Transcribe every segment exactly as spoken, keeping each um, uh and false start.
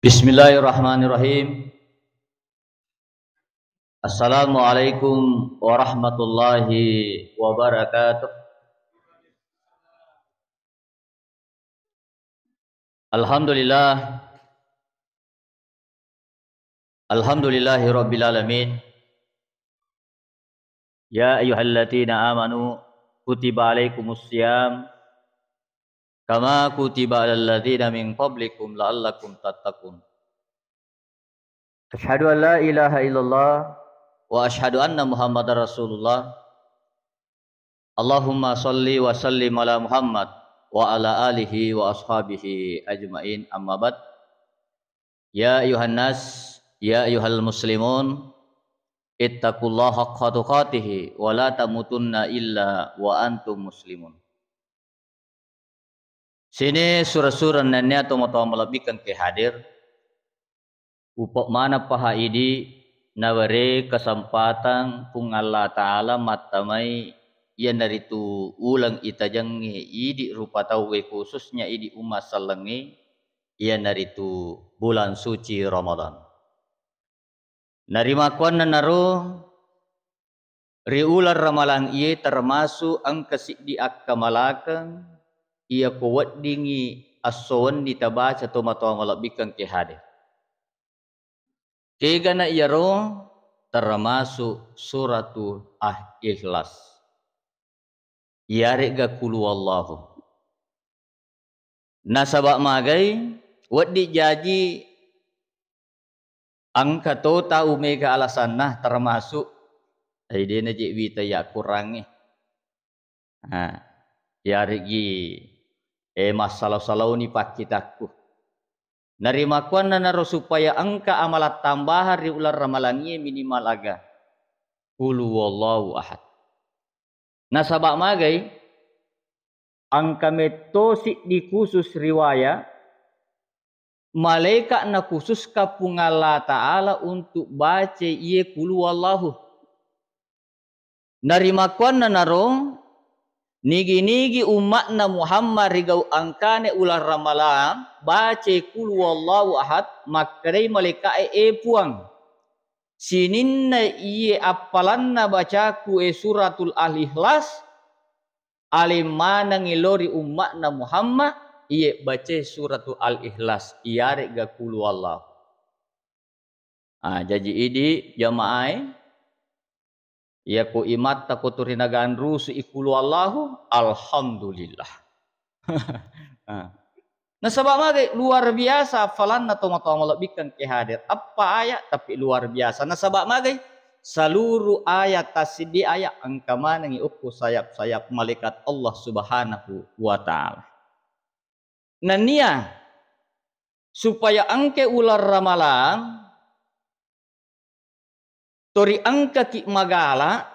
Bismillahirrahmanirrahim. Assalamualaikum warahmatullahi wabarakatuh. Alhamdulillah. Alhamdulillahi rabbil alamin. Ya ayyuhalladzina amanu kutiba alaikumus siyam kama kutiba alal ladzina min qablikum la'allakum tattaqun. Asyhadu an la ilaha illallah wa asyhadu anna Muhammadar Rasulullah. Allahumma shalli wa sallim ala Muhammad wa ala alihi wa ashabihi ajmain, amma ba'd. Ya ayyuhan nas, ya ayyuhal muslimun, ittaqullaha haqqa tuqatih wa la tamutunna illa wa antum muslimun. Sini sura-sura nennia tomatoa malebbikkeng ke hadir. Upa maneng paha idi nawere kesempatan Puang Allah Ta'ala mattamai iyanaritu uleng itajengnge idi rupa tauwe, khususnya idi umma sellengnge, iyanaritu bulan suci Ramadan. Narimakkuannanaro ri uleng Ramalang iye termasuk engka siddi akkamalakeng iyako weddingngi esso wenni tabaca tomatoa malebbikkeng ke hadir. Kegana iyaro termasuk suratul ah-, Ikhlas. Iyare'ga Qul Huwallahu. Nasaba magai, wedding jaji engka to tau mega alasanna, termasuk, "Ai, de' naje wita iya Akorangnge." Nah, iyare'gi, eh, massalau-salauni pakkitakku. Narimakkuannanaro supaya engka amalan tambahan ri uleng Ramalangnge minimal aga Qul Huwallahu Ahad. Nasaba magai, engka metto siddi khusus riwaya, malaika nakhususka Puang Allah Ta'ala untuk baca iye Qul Huwallahu. Narimakkuannanaro, nigi-nigi umma'na Muhammad ri gau engkana uleng Ramalang, baca Qul Huwallahu Ahad, makkedai malaika'e, "E Puang, sininna iye appalanna bacaku e suratul Al-Ikhlas, aleng manengngi lao ri umma'na Muhammad, iye bacae suratul Al-Ikhlas, iyare'ga Qul Huwallahu." Ah, jaji idi jamaae, iyako imatta ko tu ri naganrusu i Qul Huwallahu, alhamdulillah. Ah. Nasaba magai luar biasa affalanna tomatoa malebbikkeng ke hadir. Eppa ayat tapi luar biasa. Nasaba magai seluruh ayat tassiddi ayat engka manengngi okko sayap-sayap malaikat Allah Subhanahu wa Ta'ala. Nennia supaya engka uleng Ramalang, tori engkaki magala,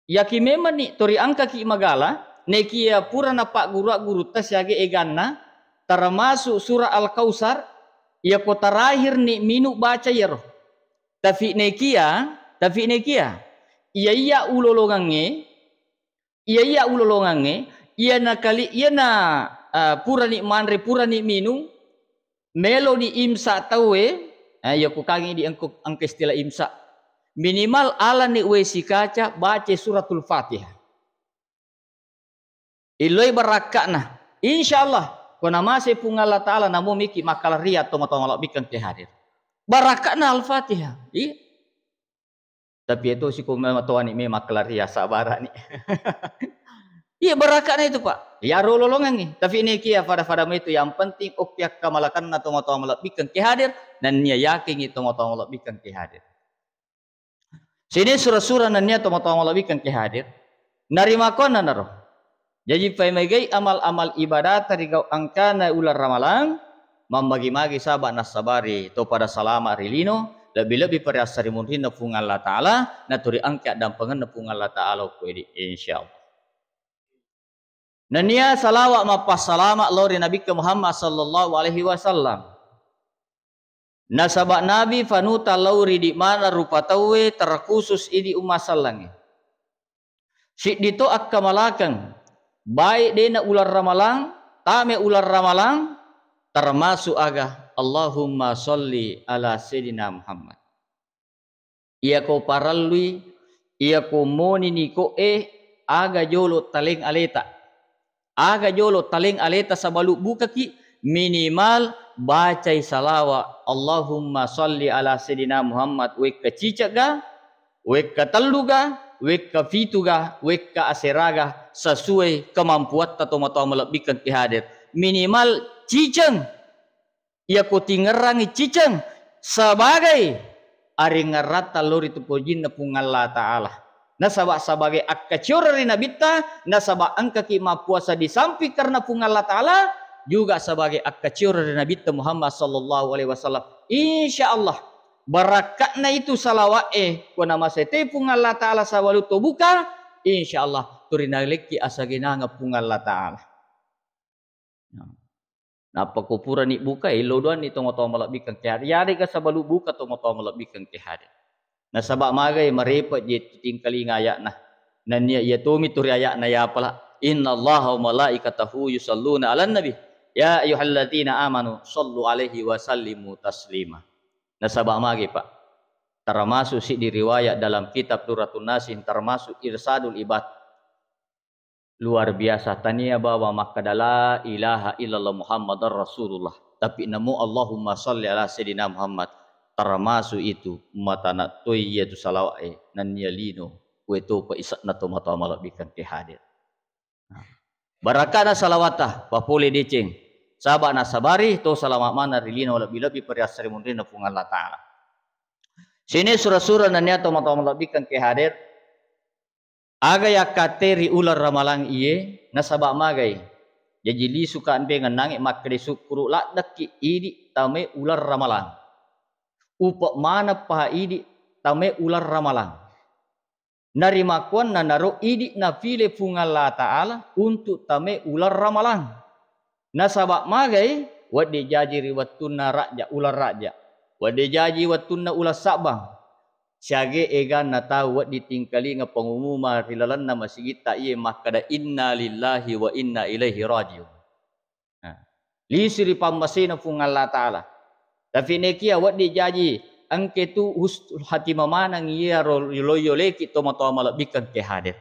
yaki memenni tori engkaki magala, nekia pura napagguru-gurutta siaga eganna, termasuk surah Al-Kautsar, iyako terakhirni minung baca iyaro. Tapi nekia, tapi nekia, iya-iya ulolongengnge, iya-iya ulolongengnge, iyana kali, iyana, eh, purani manre, purani minung, meloni imsak tauwe, eh, iya kukangi di engko, engka istilah imsak. Minimal alani wae sikaca, baca suratul Fatihah. Illoi barakka'na. Insya Allah, ko namase Puang Allah Ta'ala, namo miki makkalaria tomatoa malebbikkeng ke hadir. Barakka'na Al-Fatihah. Iya. Tapi itu si ko matoani me makkalaria, sabarani. Iya, barakka'na itu, Pak. Iyaro lolongengngi. Tapi nekia fada-fada mai tu, yang penting okki akkamalakenna tomatoa malebbikkeng ke hadir, nennia yakingngi tomatoa malebbikkeng ke hadir. Sini sura-sura nennia tomatoa malebbikkeng ke hadir. Narimakkuannanaro. Jaji, paimaigai amal-amal ibadata ri gau engkana uleng Ramalang, mammagi-magi saba nassabari to pada salama ri lino, lebbi-lebbi pa ri assarimunrinna Puang Allah Ta'ala, naturi engka addampengenna Puang Allah Ta'ala okko idi, insyaallah. Nennia salawa mappassalama lao ri Nabikka Muhammad sallallahu alaihi wasallam. Nasaba Nabi fanuta lao ri di mana rupa tauwe, terkhusus idi umma sellengnge. Siddi to akkamalakeng, baik dena uleng Ramalang, tame uleng Ramalang, termasuk aga Allahumma sholli ala Sayyidina Muhammad. Iyako parellui, iyako moni niko'e, aga jolo taleng aleta. Aga jolo taleng aleta sabalu bukaki, minimal bacai salawa Allahumma sholli ala Sayyidina Muhammad wekka cicegga, wekka telluga, wekka fituga, wekka aseraga, sesuai kemampuatta tomatoa malebbikeng ki hadir. Minimal ciceng. Iyako tingerrangi ciceng sebagai aringerratta lao ri tu pojinna Puang Allah Ta'ala. Nasaba sebagai akkacioreng ri Nabitta, nasaba engkaki mappuasa di samping karena Puang Allah Ta'ala, juga sebagai akkacioreng ri Nabitta Muhammad sallallahu alaihi wasallam. Insya Allah, barakka'na itu salawa'e, ko namasete Puang Allah Ta'ala sabalu to buka, insya Allah, turinalekki asagenangeng Puang Allah Ta'ala. Nah. Nappa ko purani buka, illo doanni tomatoa malebbikeng ki hadir. Yarega sabalu buka tomatoa malebbikeng ki hadir. Nasaba magai marepe' je tingkalinga aya'na. Nennia iya tomi tu ri aya'na yapala. Innallaha wa malaikatahu yusalluna 'alan nabi. Ya ayyuhalladzina amanu sallu alaihi wa sallimu taslima. Nasaba magai, Pak. Termasuk siddi riwayat dalam kitab Durratun Nasim, termasuk Irsadul Ibad. Luar biasa, tania bawang makkeda, "La ilaha illallah Muhammadar Rasulullah." Tapi namo Allahumma shalli ala Sayyidina Muhammad, termasuk itu matana toi iya tu salawa'e, nennia lino, kue topa ise'na tomatoa malebbikeng ke hadir. Nah. Barakana salawata, papole deceng. Saba nasabari, to salama mana ri lino lebbi-lebbi pariassari munrinna Puang Allah Ta'ala. Sini sura-sura nennia tomatoa malebbikeng ke hadir, Aga yakkatte ri uleng Ramalang iye, nasaba magai? Jaji lisuka mpe ngennangnge makkeda sukkuru laddekki idi tamae uleng Ramalang. Upe maneng paha idi tamae uleng Ramalang. Narimakkuannanaro idi nafile Puang Allah Ta'ala untuk tamae uleng Ramalang. Nasaba magai? Wedding jaji ri wettunna Rajja, uleng Rajja. Wedding jaji wettunna uleng Sabbang. Siaga eganna tau wedding tingkalinga pengumuman ri lalenna masigitta iye makkeda, "Inna lillahi wa inna ilaihi rajiun." Nah, lisu ri pammasena Puang Allah Ta'ala. Tapi nekia wedding jaji engke tu husnul khatimah maneng iyaro loyoleki tomatoa malebbikeng ke hadir.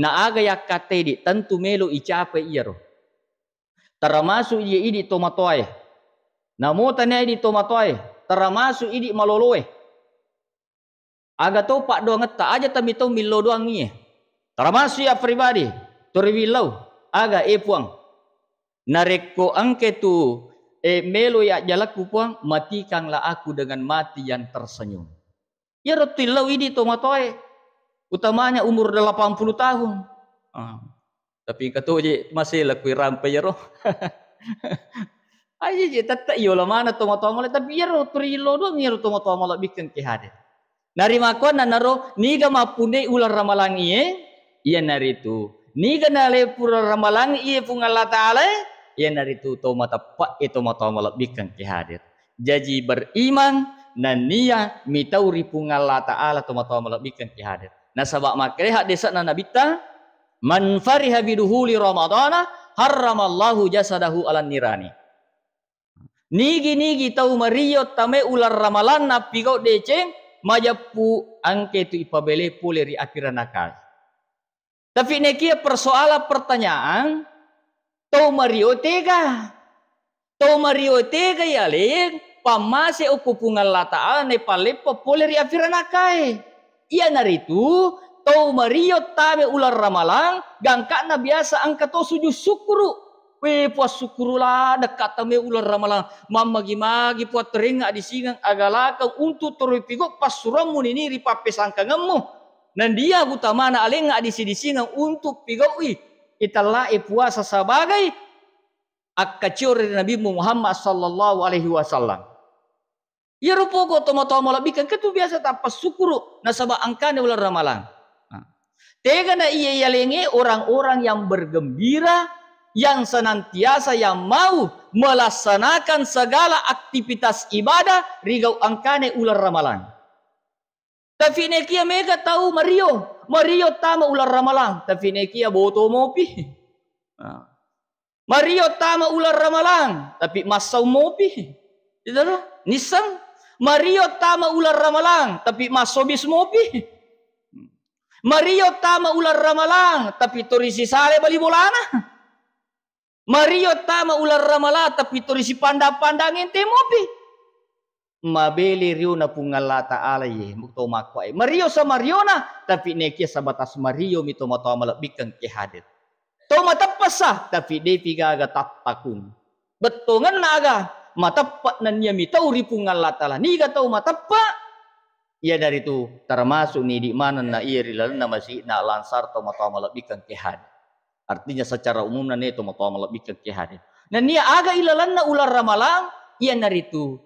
Na aga yakkatte idi, tentu melo icapai iyaro. Termasuk iye idi tomatoae. Namo tania idi tomatoae, termasuk idi maloloe. Aga to paddoangetta, aja tamitau millau doangngie. Termasuk iya pribadi, toriwillau. Aga, e Puang, narekko engke tu, e, meloi ajjalakku Puang, matikanlah aku dengan mati yang tersenyum. Iyaro tuillau idi tomatoae, utamanya umur delapan puluh tahun. Ah. Tapi engka toje masela kui rampe iyaro. Aja je tette iyola mana tomatoa male, tapi iyaro turi illo doang iyaro tomatoa malebbikeng ke hadir. Narimakkuanna naro niga mappunnai uleng Ramalang iye, iyanaritu niga nalepu uleng Ramalang iye Puang Allah Ta'ala, iyanaritu to mateppe'e tomatoa malebbikeng ke hadir. Jaji beriman nennia mitau ri Puang Allah Ta'ala tomatoa malebbikeng ke hadir. Nasaba makkeda haddese'na Nabitta, "Man fariha biduhuli Ramadana harramallahu jasadahu alan nirani." Nigi-nigi tau mario tamai uleng Ramalang nappigau deceng, majeppu engke tu ipabele pole ri api ranakae. Tapi nekia persoalan pertanyaan, tau mario tega? Tau mario tega yaleng pammase okko Puang Allah Ta'ala naipalleppa pole ri api ranakae. Iyanaritu tau mario tame uleng Ramalang, gangka'na biasa engka to sujud syukuru. We, Puang, sukkuru ladekka tame uleng Ramalang. Mammagi-magi Puang terengnga disingeng agalakeng untuk terui pigau passurammu nini ri pappesangkangemmu. Nandia utamana alengnga disi-disingeng untuk pigaui itellae puasa sabagai akkacioreng ri Nabimmu Muhammad sallallahu alaihi wasallam. Iyaro poko tomatoa malebbikeng engka tu biasa tappa sukkuru nasaba engkana uleng Ramalang. Nah. Tegana iya yalengnge orang-orang yang bergembira, yang senantiasa yang mau melaksanakan segala aktivitas ibadah rigau engkana uleng Ramalang. Tapi nekia mega tau mario, mario tama uleng Ramalang, tapi nekia boto mopi. Nah. Mario tama uleng Ramalang, tapi massau mopi. Itu loh, nisseng. Mario tama uleng ramalang, tapi massobis mopi. Mario tama uleng ramalang, tapi torisi sale bali bolana. Mario tama uleng ramalang, tapi torisi pandang-pandang ente mopi. Mabele riona Puang Allah Ta'ala ye, to makkuae. Mario sa mariona, tapi nekia sabatas mario mi to matoa malebbikeng ke hadir. To mateppessa, tapi depi gaga tattakung. Bettongenna aga, mateppe nennia mitau ri Puang Allah Ta'ala. Niga tau mateppe? Iyanaritu termasuk nidi manenna iya ri lalenna masjidna Al-Ansar to matoa malebbikeng ke hadir. Artinya secara umumna ne to matoa malebbikeng ke hadir. Nennia aga ilalenna uleng ramalang, iyanaritu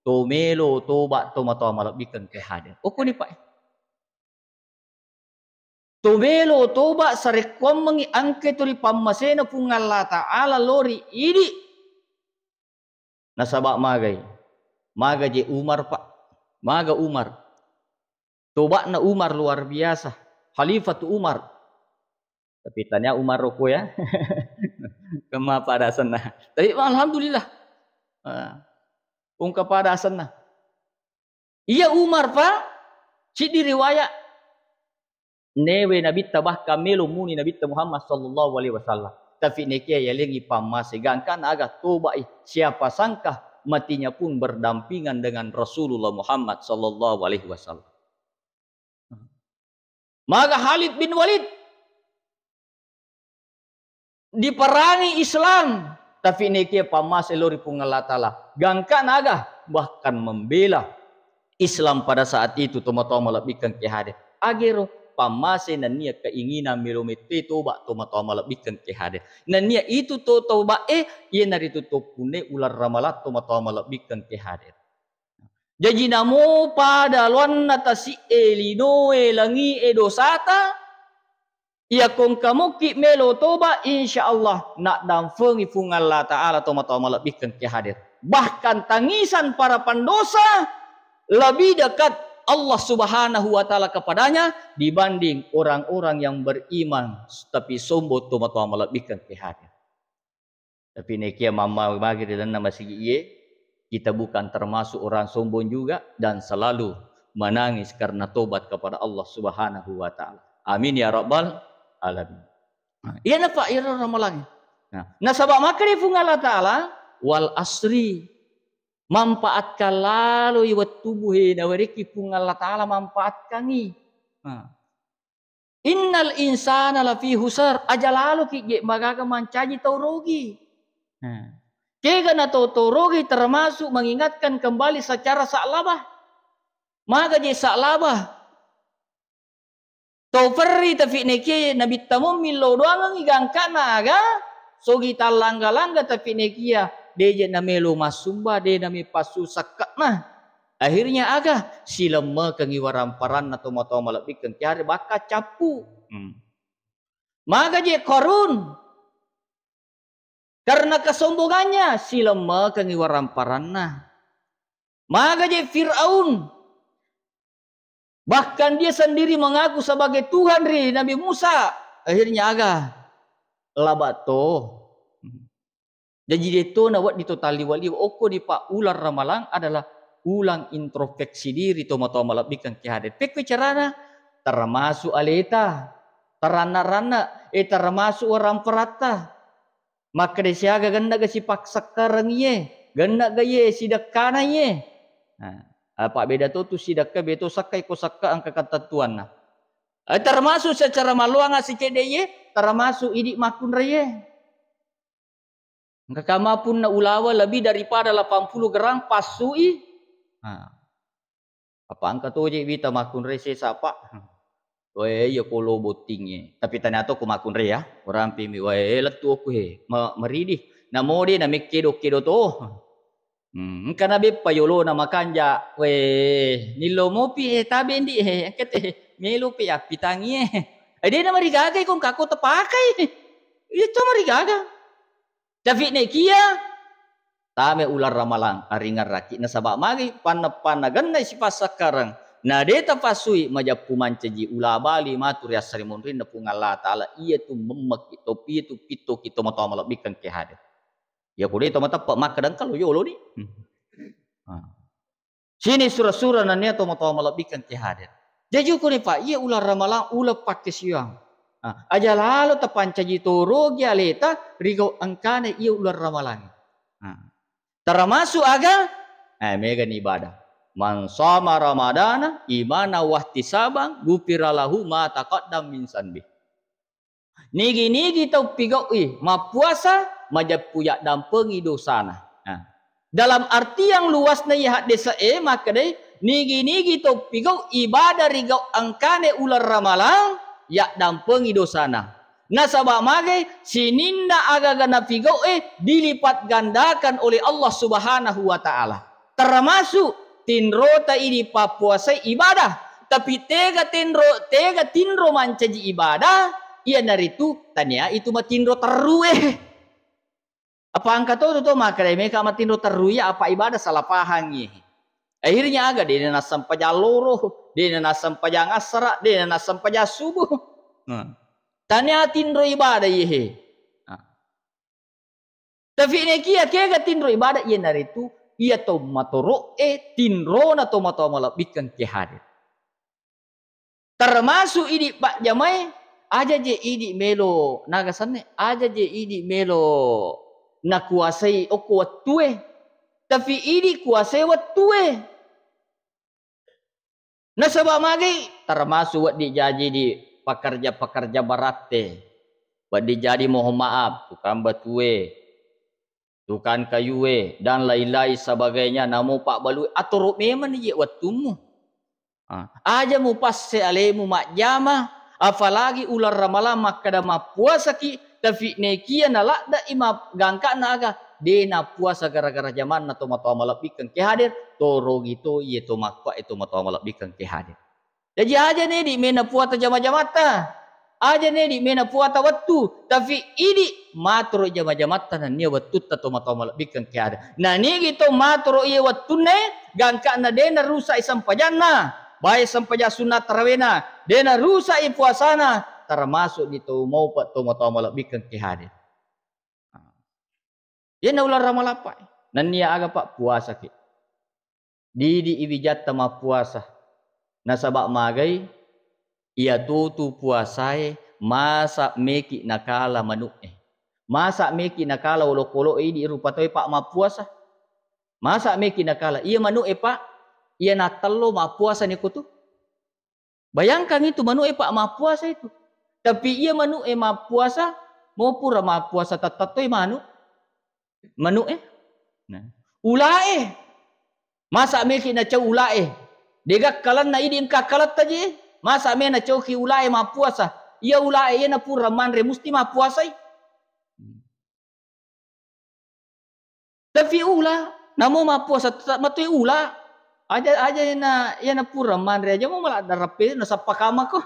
to melo toba to matoa malebbikeng ke hadir. Okoni, Pak. To melo toba sarekkuammengi engka to ri pammasena Puang Allah Ta'ala lo ri idi. Nasaba magai? Maga je Umar, Pak. Maga Umar? Toba'na Umar luar biasa. Khalifah Umar. Tapi tania Umar roko ya. Kemma pada asenna. Tapi alhamdulillah. Ah, ungka pada asenna. Iya Umar, Pak, siddi riwayat newe Nabitta, bahkan melo muni Nabitta Muhammad sallallahu alaihi wasallam. Tapi nekia yalengi pammase gangkana aga tobai, siapa sangka matinya pun berdampingan dengan Rasulullah Muhammad sallallahu alaihi wasallam. Maga Khalid bin Walid diperangi Islam, tapi nekia pammase lo ri Puang Allah Ta'ala. Gangkana aga, bahkan membela Islam pada saat itu, to matoa malebbikeng ke hadir. Agero, pammase nennia keinginan melo mette toba to matoa malebbikeng ke hadir. Nennia itu to toba e, iyanaritu to pune uleng ramalang to matoa malebbikeng ke hadir. Jaji namo pada loanna tasi'e, linoe, langi'e, dosata, iya kongka mokki melo toba, insya Allah naddamfengi Puang Allah Ta'ala to matoa malebbikeng ke hadir. Bahkan tangisan para pendosa lebih dekat Allah Subhanahu wa Ta'ala kepadanya dibanding orang-orang yang beriman tapi sombong to matoa malebbikeng ke hadir. Tapi nekia mamma magi ri lalenna masigi iye, kita bukan termasuk orang sombong juga dan selalu menangis karena tobat kepada Allah Subhanahu wa Ta'ala. Amin ya rabbal alamin. Nah, iya napa iro ramalangi. Nah, nasaba makkeda Puang Allah Ta'ala, "Wal asri." Manfaatkan laloi wettumu he, nawerekki Puang Allah Ta'ala manfaatkangi. Nah. "Innal insana lafi husar." Aja laloki je magaga mancaji tau rogi. Nah. Kega na tau-tau rogi termasuk mengingatkan kembali secara sa'labah. Maga je sa'labah. Tau perri tapi nekia Nabitta Muhammad lo doangengi gangkana aga, sogi tallangga-langga tapi nekia deje namelo massumba, de name passu sakka'na. Akhirnya aga? Silemmekengi waramparanna tomatoa malebbikkeng kiare bakka cappu. Hmm. Maga je Qarun? Karena kesombongannya, silemmekengi waramparanna. Maga je Fir'aun? Bahkan dia sendiri mengaku sebagai Tuhan ri Nabi Musa. Akhirnya aga? Laba to. Jaji, de to nawedding to talliwa-liwa. Okko di pa ulang ramalang adalah ulang introspeksi diri tomatoa malebbikkeng kiare. Pekko carana? Termasuk aleta, taranna-ranna, eh, termasuk waramparatta. Makkeda siaga gennega sipassakkareng iye, gennega iye sidekkana iye. Nah, apa beda to tu sidekka, beto sakka, iko sakka engka ketentuanna. Eh, termasuk secara malluang sicedde iye, termasuk idi makkunraie. Engka kama punna ulawa lebih daripada delapan puluh gram, passui. Nah. Apa engka toje wita makkunrai sesa, Pak? Wae, iya kolo bottingnge. Tapi tania to ko makkunrai ya. Warampimi, wae, lettu okku he. Ma-, maridi. Namo de na mekkedo-kedo to. Hmm, engka na beppa yolona makanja. Wae, nillo mopi he, tabe ndi he. Engka te melo pe appitangi he. Eh, de na marigaga iko engka ko tepakai. Itu marigaga. Tapi nekia tame ulang ramalang, aringerraki nasaba magi panna-panna gennai sipassakkareng. Na de tapassui, majeppu mancaji ula bali matu ri assarimunrinna Puang Allah Ta'ala. Iyatu memmeki topi, iyatu pittoki tomatoa malebbikkeng kiare. Iya ko de to mateppe makkeda engka lo yoloni. Sini sura-sura nennia tomatoa malebbikkeng ke hadir. Jaji ukkuni, Pak, iya uleng ramalang, uleng pakkasiwiang. Ah, aja lalo tapancaji torogi aleta ri gau engkana iya uleng ramalang. Ah. Termasuk aga? Eh, megani ibadah. Man shoma ramadana imana wahtisaban ghufira lahu ma taqaddam min zanbi. Nigi-nigi tau pigau'i mappuasa, majeppu yaddampengi dosana. Nah, dalam artiang luasna iya haddese'e makkedai, nigi-nigi tau pigau ibadah ri gau engkane uleng ramalang, yaddampengi dosana. Nasaba magai, sininna aga-aga napigau'e dilipat gandakan oleh Allah Subhanahu wa Ta'ala. Termasuk tinrota idi pappuasai ibadah, tapi tega tinro, tega tinro mancaji ibadah, iyanaritu tania itu matinro terrue. Apa engka to tu to makkeda meka matinro terrue, apa ibadah salah pahangi. Akhirnya aga, dena nassempajang loro, dena nassempajang assara, dena nassempajang subuh. Nah. Tania tinro ibadah iyehe. Nah. Tapi nekia kega tinro ibadah, iyanaritu iya to matoro'e tinrona tomatoa malebbikkeng ke hadir. Termasuk idi pajjamae, aja je idi melo naga sanne, aja je idi melo nakuasai okko wettue, tapi idi kuasai wettue. Nasaba magai, termasuk wedding jaji di pekerja-pekerja beratte, wedding jadi, mohon maaf, tukang batue, tukang kayue, dan lain-lain sebagainya, namo pabbalui, atoro memang je wettummu. Ah, aja mupasse alemu majjama, apalagi uleng ramalang makkeda mappuasaki, tapi nekia naladde'i ma-, gangkana aga, de nappuasa gara-gara jamanna tomatoa malebbikkeng ke hadir, torogi to iye to makkuae tomatoa malebbikkeng ke hadir. Jaji aja nedi mena puata jama-jamatta. Aja nedi mena puata wettu, tapi idi matoro jama-jamatta nennia wettutta tomatoa malebbikkeng ke ada. Nanigi to matoro iye wettunna, gangkana de narusa'i sempajanna, baik sempajang sunna tarawena, de narusa'i puasana, termasuk di to maupa tomatoa malebbikkeng ke hadir. Iyanna uleng ramalang, Pak. Nennia aga, Pak, puasaki. Didi iwijatta mappuasa. Nasaba magai, iya tutu puasae masa meki nakala manu'e. Masa meki nakala olokolo idi rupa toe, Pak, mappuasa. Masa meki nakala. Iya manu'e, Pak, iya nattello mappuasa ni kutu. Bayangkan itu manu'e, Pak, mappuasa itu. Tapi iya manu'e mappuasa, mau pura mappuasa tettettoi manu. Manu'e. Nah. Ulae. Masa meki nacau ulae. Dega kalanna idi engka kaletta je. Masa me nacauki ulae mappuasa. Iya ulae iya napura manre musti mappuasai. Tapi ula, namo mappuasa tetap matoi ula. Aja, aja iyana, iyana pura manre aja mo maladda rappe nasappa kamako.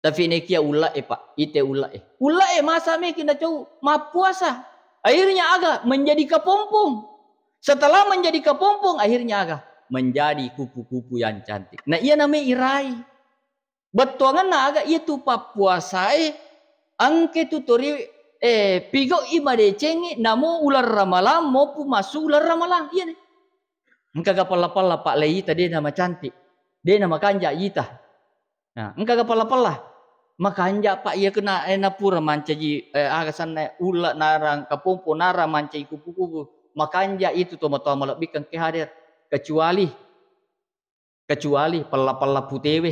Tapi nekia ullae, Pak, ite ullae. Ullae masa meki nacau mappuasa. Akhirnya aga? Menjadi kapompong. Setelah menjadi kapompong, akhirnya aga? Menjadi kupu-kupu yang cantik. Nah, iya namanya irai. Bettuangenna aga? Iyatu pappuasae engke tu tori, eh, pigau'i madecengngi, namo uleng ramalang, mopu massu uleng ramalang. Iyani. Engkaga pella-pella, Pak, le ita de namacantik, de namakanja ita. Nah, engkaga pella-pella. Makanja, Pak, iya kena, eh, napura mancaji, eh, aga sanna ulla narang kapompo narang mancaji kupu-kupu. Makanja itu tomatoa malebbikkeng ke hadir. Kecuali Kecuali pella-pella putewe.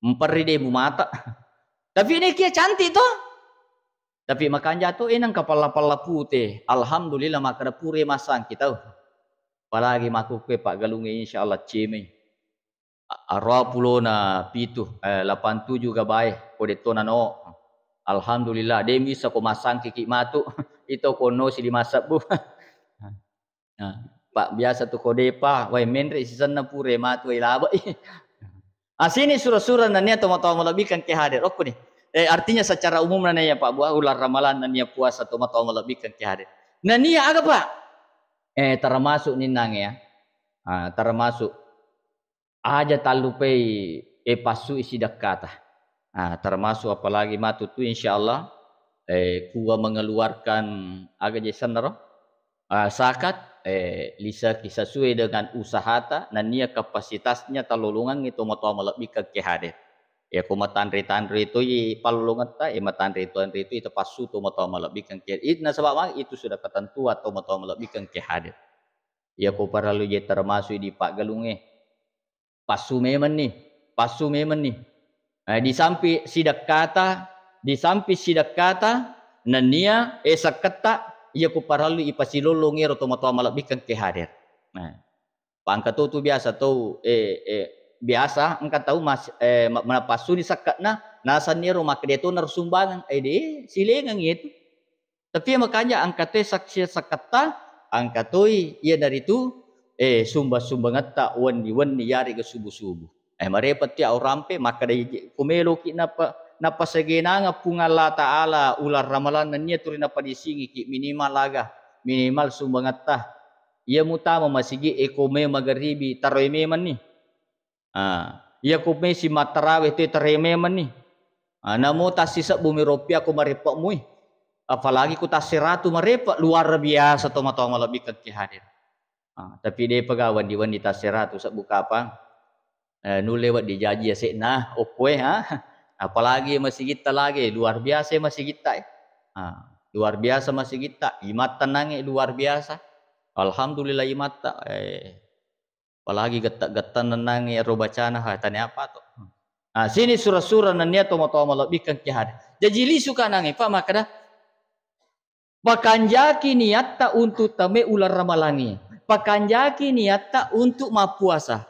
Mperri de mumata. Tapi nekia cantik to. Tapi makanja to, enang ka pella-pella pute. Alhamdulillah, makkeda pure massangki tau. Apalagi makkukkue paggalungnge, insyaallah cemai. A-, aroa pulona pitu, eh, lapan tuju gabae, ko dettona no. Alhamdulillah, de misa ko massangki ki matu. Ito konno si lima sebbu. Nah, Pak, biasa tu ko depa, wai menre sisenna pure matu wai labai. Asini sura-sura nennia tomatoa malebbikkeng ke hadir. Okkuni. Eh, artinya secara umum nennia, Pak, buah uleng ramalang nennia puasa tomatoa malebbikkeng ke hadir. Nennia aga, Pak? Eh, termasuk ninnang ya. Ah, termasuk aja tallupai, eh, passui sidekkata. Ah, termasuk apalagi matu tu, insyaallah, eh, kua mengeluarkan aga je sennaro? Ah, zakat, eh, lisaki sesuai dengan usahata nennia kapasitasnya talolongangngi tomatoa malebbikkeng ke hadir. Iya ko matanre-tanre toi pallolongetta, eh, matanre-tanre toi tapassu tomatoa malebbikkeng ke. It-, nasaba magi itu sudah ketentuan tomatoa malebbikkeng ke hadir. Iya ko parellu je termasuk di paggalungnge. Passu memenni, passu memenni. Eh, di sampi sidekkata, di sampi sidekkata, nennia, eh, sekketta, iya ko parellu ipasilollong ero tomatoa malebbikkeng ke hadir. Nah, pangka to tu biasa tau, eh, eh, biasa engka tau mas-, eh, ma-, manapassuni sekketna, nasenni ero makkeda to narusumbangeng, eh, de, silengeng itu. Tapi iya makanja engka toi saksi sekketta, engka toi iyanaritu, eh, sumbang-sumbangetta wenni-wenni yarega subuh-subuh. Eh, marepetti au rampe, makkeda iji, ko meloki napa-, napasagenangeng Puang Allah Ta'ala uleng ramalang nennia tuli napadisingiki minimal aga, minimal sumbangetta. Iya mutama masigi e ko me magaribi tarawih memanni. Ah, iya ko mesi mattarawe tu tare memanni. Ah, namo tassisebbu mi ropia ko marepe mui. Apalagi ko tasseratu marepe, luar biasa tomatoa malebbikkeng ke hadir. Ah, tapi depa ga wenni-wenni tasseratu sebbu kapang. Eh, nulle wedding jaji yase'na okkoe, ha. Apalagi masigitta lagi, luar biasa masigitta, eh. Ah, luar biasa masigitta, imatta nangnge luar biasa. Alhamdulillah imatta, eh. Apalagi getta-getta nenangnge ero bacana, ha, tania apa to. Ah, sini sura-sura nennia tomatoa malebbikkeng ke hadir. Jaji lisu kanangnge, Pak, makkeda, pakanjaki niatta untuk tame uleng ramalangnge. Pakanjaki niatta untuk mappuasa.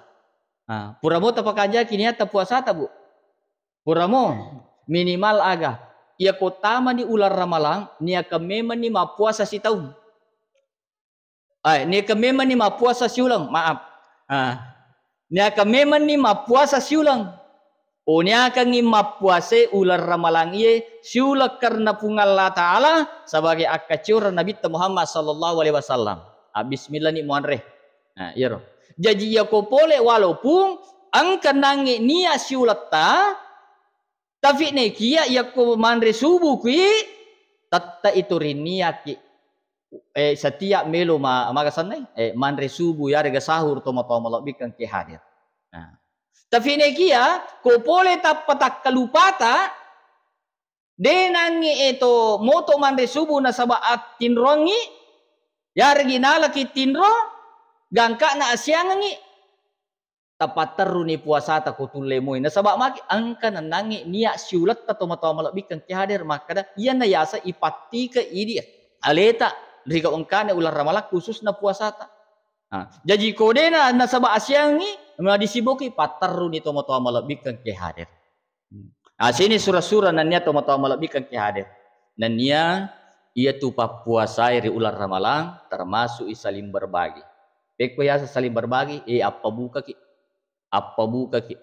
Ah, puramo tapakanjaki niatta puasata, Bu? Puramo, minimal aga. Iya ko tamani uleng ramalang, niakeng memanni mappuasa sitaung. Ai, niakeng memanni mappuasa siuleng, maaf. Ah. Niakeng memanni mappuasa siuleng. Oh, niakengngi mappuasai uleng ramalang iye siuleng karena Puang Allah Ta'ala sebagai akkacioreng Nabitta Muhammad sallallahu alaihi wasallam. Ah, bismillah ni muanre. Nah, iyaro. Jaji iya ko pole walaupun engka nangnge niat siuletta, tapi nekia iya ko manre subuh kui, tette itu rinniaki. Eh, setiap melo ma-, maga sennai, eh, manre subuh yarega sahur tomatoa malebbikkeng ke hadir. Nah. Tapi nekia, ko pole tappa takkalupata, de nangnge eto moto manre subuh nasaba attinroangngi, yaregi nalaki tinro, gangkana asiangengngi, tapatterruni puasata ko tulle moi. Nasaba magi engka nenangnge niat siuletta tomatoa malebbikkeng ke hadir makkeda, iyana yaseng ipattike idi aleta ri gau engkana uleng ramalang khususna puasata. Nah, jaji ko dena nasaba asiangi, madisiboki patterruni tomatoa malebbikkeng ke hadir. Hmm. Ah, sini sura-sura nennia tomatoa malebbikkeng ke hadir. Nennia iyatu pappuasai ri uleng ramalang, termasuk i saling berbagi. Pekko yaseng saling berbagi, eh, appabukaki. Appabukaki.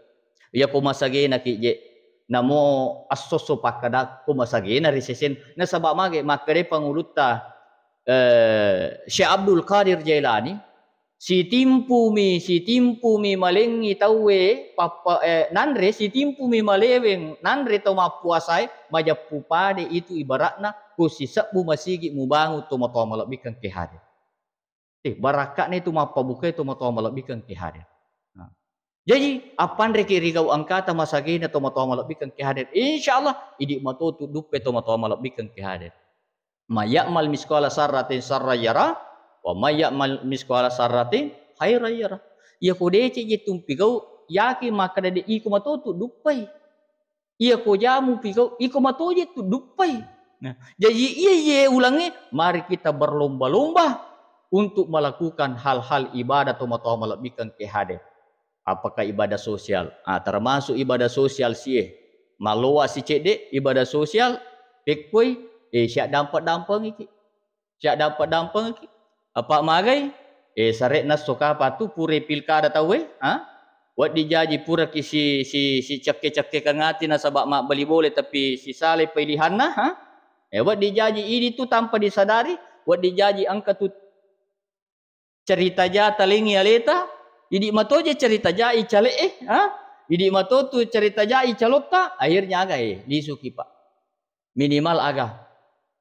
Iya ko masagenaki je. Namo assosso pakkada ko masagena ri sesen. Nasaba mage makkedai pangulutta, eh, Syekh Abdul Qadir Jailani, Sitimpumi, sitimpumi malengngi tauwe pappa-, eh, nanre, sitimpumi maleweng nanre tau mappuasae, majeppu pade itu ibaratna ko sisebbu masigi mubangung tomatoa malebbikkeng ke hadir. Eh, barakka'na itu mappabukai tomatoa malebbikkeng ke hadir. Nah. Jaji, appanreki rigau engkata masagena tomatoa malebbikkeng ke hadir. Insya Allah, idi matotu duppe tomatoa malebbikkeng ke hadir. May ya'mal misqala sarratin sarran yara, wa may ya'mal misqala sarratin khairan yara. Iya ko deceng je tumpigau, yakin makkeda de iko matotu duppai. Iya ko jamu pigau, iko matoje tu duppai. Nah, jaji iya ye ulangnge, mari kita berlomba-lomba untuk melakukan hal-hal ibadah tomatoa malebbikkeng ke hadir. Apakah ibadah sosial? Ah, termasuk ibadah sosial sie. Maloa si cedde ibadah sosial, pekkoi, eh, siaddampe-dampengiki. Siaddampe-dampengiki. Apa magai? Eh, sare'na esso kapang tu pura pilkada tauwe, ha? Wedding jaji puraki si, si, si cekke-cekke kangati nasaba mabbali bole tapi sisale pilihanna, ha? Eh, wedding jaji idi tu tanpa disadari, wedding jaji engka tu cerita ja talengi aleta, idi matoje cerita ja i cale'e, ha? Idi matotu cerita ja i calotta, akhirnya aga, eh, lisuki, Pak. Minimal aga.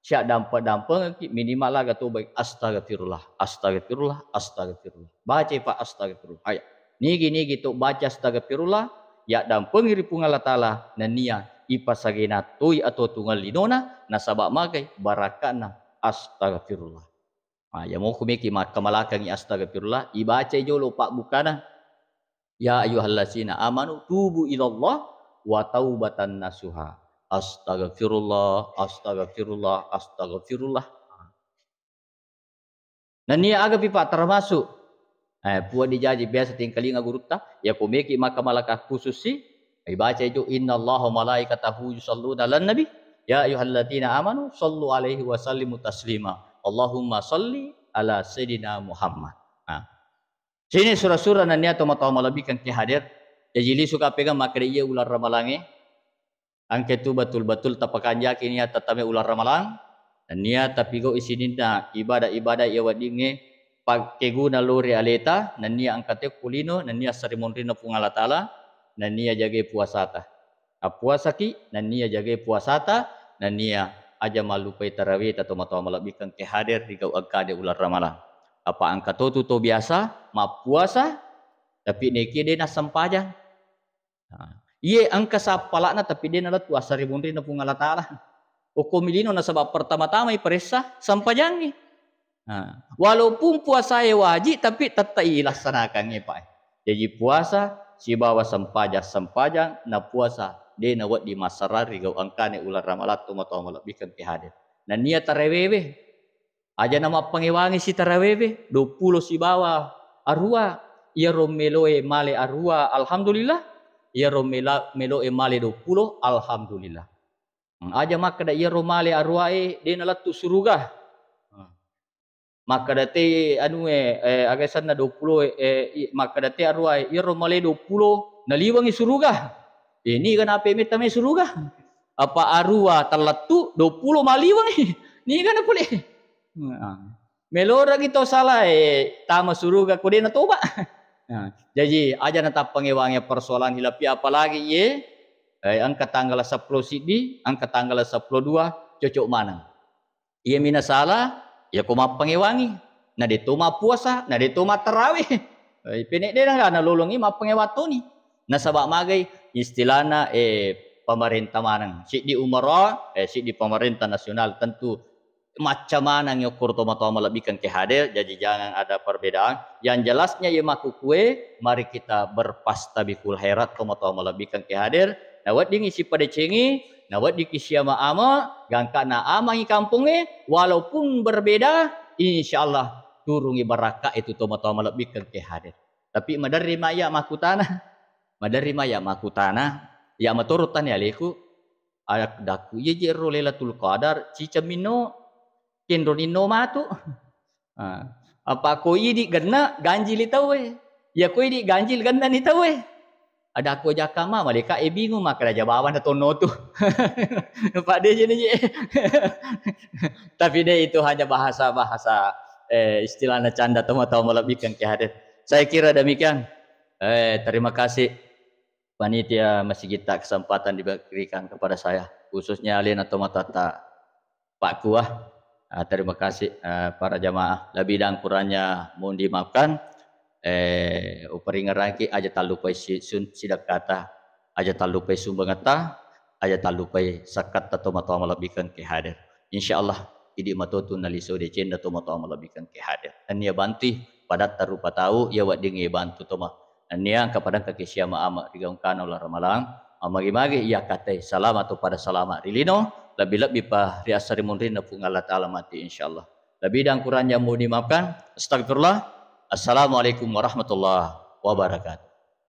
Siaddampe-dampengeki, minimal aga to baik, astagfirullah, astagfirullah, astagfirullah. Bacai, Pak, astagfirullah. Ayo. Nigi-nigi to baca astagfirullah, yaddampengi ri Puang Allah Taala, nennia ipasagena toi atuo-tuongeng linona, nasaba magai barakatna astagfirullah. Ah, ya moko meki makkamalakangi astagfirullah, ibacai jolo pabbukana. Ya ayyuhallazina amanu tubu ilallah wa taubatan nasuha. Astagfirullah, astagfirullah, astagfirullah. Nennia agapi, Pak, termasuk, eh, puang dijaji biasa tingkalinga gurutta, ya ko meki makkamalaka khusus si, ibacai jo, "Innallaha malaikatahu yusalluna 'alan nabi, ya ayyuhalladzina amanu sallu 'alaihi wa sallimu taslima. Allahumma salli 'ala sayyidina Muhammad." Nah. Sini sura-sura nennia tomatoa malebbikeng ke hadir. Jaji lisu kapega makkeda iya uleng ramalangnge. Engka tu betul-betul tapakanjaki niat tattama uleng ramalang. Nennia tapigau sininna ibadah-ibadah iya weddingnge pakkeguna lao ri aleta, nennia engka te kulino, nennia sarimunrinna Puang Allah Taala, nennia jagai puasata. Appuasaki, nennia jagai puasata, nennia aja mallupai tarawihta tomatoa malebbikeng ke hadir ri gau engkade uleng ramalang. Apa engka to tu to biasa mappuasa, tapi nekie de nassempajang. Nah, iye engka sappalakna tapi de nalettu assarimunrinna Puang Allah Taala. Okko milino nasaba pertama-tama iparessa sempajangngi. Nah, walaupun puasae wajib, tapi tettai ilassanakangngi, Pak. Jaji puasa sibawa sempajang-sempajang, na puasa de nawedding massarang ri gau engkane uleng ramalang tomatoa malebbikeng ke hadir. Nennia tarawewe, aja na mappangewangi si tarawewe, duappulo sibawa arua, iyaro meloe male arua, alhamdulillah, iyaro mela-, meloe male duappulo, alhamdulillah. Hmm, aja makkeda iyaro male aruae de nalettu suruga. Hmm. Makkeda te anue, eh, aga senna duappulo, eh, i-, makkeda te aruae, iyaro male duappulo naliwengi suruga. Eh, niga nape metta mai suruga? Apa arua tallettu, duappulo maliwengi. Niga na pole? Nah. Melorangi to sala, eh, tama suruga ko de natoba. Nah, jaji aja natappangewangi persoalan hilapi, apalagi iye, eh, engka tanggal seppulo siddi, engka tanggal seppulo dua, cocok maneng. Iyami nasala, yako mappangewangi. Na de to mappuasa, na de to mattarawe. Eh, pene de na, nalolongi mappangewang toni. Nasaba magai istilahna, eh, pemerintah maneng. Siddi umara, eh, siddi pemerintah nasional, tentu macca maneng okkoro tomatoa malebbikeng ke hadir, jaji jangan ada perbedaan. Yang jelasnya iya makkukue, mari kita berpastabikul khairat tomatoa malebbikeng ke hadir. Naweddingi sipadecengi, naweddingki siama-ama, gangkana amangi kampongnge, walaupun berbeda, insyaallah turungi barakka itu tomatoa malebbikeng ke hadir. Tapi maderri ma iya makkutana, maderri ma iya makkutana, iya matoro tani aleku, adakku iya je ro Lailatul Qadar, ciceng minno, kenro ninno matu. Ah, apa ko idi genna ganjili tauwe. Iya ko idi ganjil gennani tauwe. Adakku jakka ma, malaika e bingung makkeda aja bawang na tonno tu. Pak de je ni je. Tapi de itu hanya bahasa-bahasa, eh, istilahnya canda tomatoa malebbikeng ke hadir. Saya kira demikian. Eh, terima kasih panitia masjid ta kesempatan diberikan kepada saya, khususnya alena tomatoatta Pak Kuah. Ah, terima kasih, eh, para jamaah. Lebih dan kurangnya mohon dimaafkan. Eh, uparingerangki aja tallupai si-, sun-, sidakkata, aja tallupai sumbangetta, aja tallupai sakkatta tomatoa malebbikeng ke hadir. Insyaallah idi matotu naliso decenna tomatoa malebbikeng ke hadir. Nennia bantui padatta rupa tau iya weddingnge bantu toma. Nennia engka padangkaki siama-ama ri gaungkana uleng ramalang. Magi-magi iya katai salama to pada salama ri lino, lebbi-lebbi pa ri assarimunrinna Puang Allah Taala mati insyaallah. Lebih dan kurangnya mohon dimaafkan. Astagfirullah. Assalamualaikum warahmatullahi wabarakatuh.